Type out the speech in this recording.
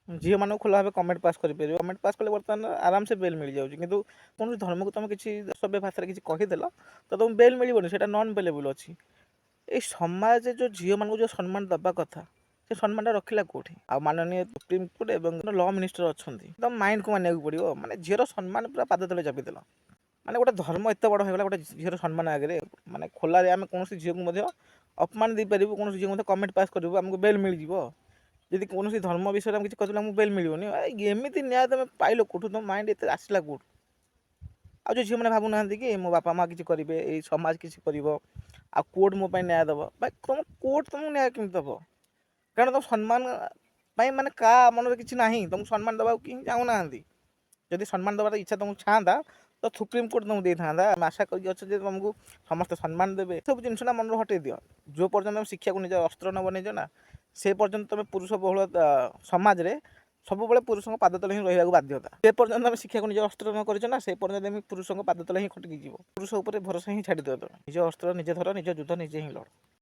ଝିଅମାନଙ୍କୁ ଖୋଲା ଭାବେ କମେଣ୍ଟ ପାସ୍ କରିପାରିବ। କମେଣ୍ଟ ପାସ୍ କଲେ ବର୍ତ୍ତମାନ ଆରାମସେ ବେଲ୍ ମିଳିଯାଉଛି। କିନ୍ତୁ କୌଣସି ଧର୍ମକୁ ତୁମେ କିଛି ଅସଭ୍ୟ ଭାଷାରେ କିଛି କହିଦେଲ ତ ତୁମକୁ ବେଲ୍ ମିଳିବନି, ସେଇଟା ନନ୍ ବେଲେବୁଲ୍ ଅଛି। ଏଇ ସମାଜରେ ଯେଉଁ ଝିଅମାନଙ୍କୁ ଯେଉଁ ସମ୍ମାନ ଦେବା କଥା, ସେ ସମ୍ମାନଟା ରଖିଲା କେଉଁଠି? ଆଉ ମାନନୀୟ ସୁପ୍ରିମକୋର୍ଟ ଏବଂ ଲ ମିନିଷ୍ଟର ଅଛନ୍ତି, ତମ ମାଇଣ୍ଡକୁ ମାନିବାକୁ ପଡ଼ିବ। ମାନେ ଝିଅର ସମ୍ମାନ ପୁରା ପାଦ ତଳେ ଚାପିଦେଲ। ମାନେ ଗୋଟେ ଧର୍ମ ଏତେ ବଡ଼ ହେଇଗଲା ଗୋଟେ ଝିଅର ସମ୍ମାନ ଆଗରେ? ମାନେ ଖୋଲାରେ ଆମେ କୌଣସି ଝିଅକୁ ମଧ୍ୟ ଅପମାନ ଦେଇପାରିବୁ, କୌଣସି ଝିଅକୁ ମଧ୍ୟ କମେଣ୍ଟ ପାସ୍ କରିବୁ, ଆମକୁ ବେଲ୍ ମିଳିଯିବ। ଯଦି କୌଣସି ଧର୍ମ ବିଷୟରେ ଆମେ କିଛି କହିଦେଲେ, ଆମକୁ ବେଲ୍ ମିଳିବନି। ଏମିତି ନ୍ୟାୟ ତୁମେ ପାଇଲ କେଉଁଠୁ? ତୁମ ମାଇଣ୍ଡ ଏତେ ଆସିଲା କେଉଁଠୁ? ଆଉ ଯେଉଁ ଝିଅମାନେ ଭାବୁନାହାନ୍ତି କି ମୋ ବାପା ମା' କିଛି କରିବେ, ଏଇ ସମାଜ କିଛି କରିବ ଆଉ କୋର୍ଟ ମୋ ପାଇଁ ନ୍ୟାୟ ଦେବ, ଭାଇ, ତୁମ କୋର୍ଟ ତୁମକୁ ନ୍ୟାୟ କେମିତି ଦେବ? କାରଣ ତୁମ ସମ୍ମାନ ପାଇଁ ମାନେ କାହା ମନରେ କିଛି ନାହିଁ। ତୁମକୁ ସମ୍ମାନ ଦେବାକୁ କେହି ଚାହୁଁନାହାନ୍ତି। ଯଦି ସମ୍ମାନ ଦେବାର ଇଚ୍ଛା ତୁମକୁ ଥାଆନ୍ତା, ତ ସୁପ୍ରିମକୋର୍ଟ ତୁମକୁ ଦେଇଥାନ୍ତା। ଆମେ ଆଶା କରିକି ଅଛୁ ଯେ ତୁମକୁ ସମସ୍ତେ ସମ୍ମାନ ଦେବେ। ସବୁ ଜିନିଷଟା ମନରୁ ହଟେଇ ଦିଅ। ଯେଉଁ ପର୍ଯ୍ୟନ୍ତ ତମେ ଶିକ୍ଷାକୁ ନିଜ ଅସ୍ତ୍ର ନ ବନେଇଛ ନା, ସେ ପର୍ଯ୍ୟନ୍ତ ତୁମେ ପୁରୁଷ ବହୁଳ ସମାଜରେ ସବୁବେଳେ ପୁରୁଷଙ୍କ ପାଦ ତଳେ ହିଁ ରହିବାକୁ ବାଧ୍ୟତା। ସେ ପର୍ଯ୍ୟନ୍ତ ତମେ ଶିକ୍ଷାକୁ ନିଜ ଅସ୍ତ୍ର ନ କରିଛ ନା, ସେ ପର୍ଯ୍ୟନ୍ତ ତମେ ପୁରୁଷଙ୍କ ପାଦ ତଳେ ହିଁ ଖଟିକି ଯିବ। ପୁରୁଷ ଉପରେ ଭରସା ହିଁ ଛାଡ଼ି ଦିଅ। ତମେ ନିଜ ଅସ୍ତ୍ର ନିଜେ ଧର, ନିଜ ଯୁଦ୍ଧ ନିଜେ ହିଁ ଲଢ଼।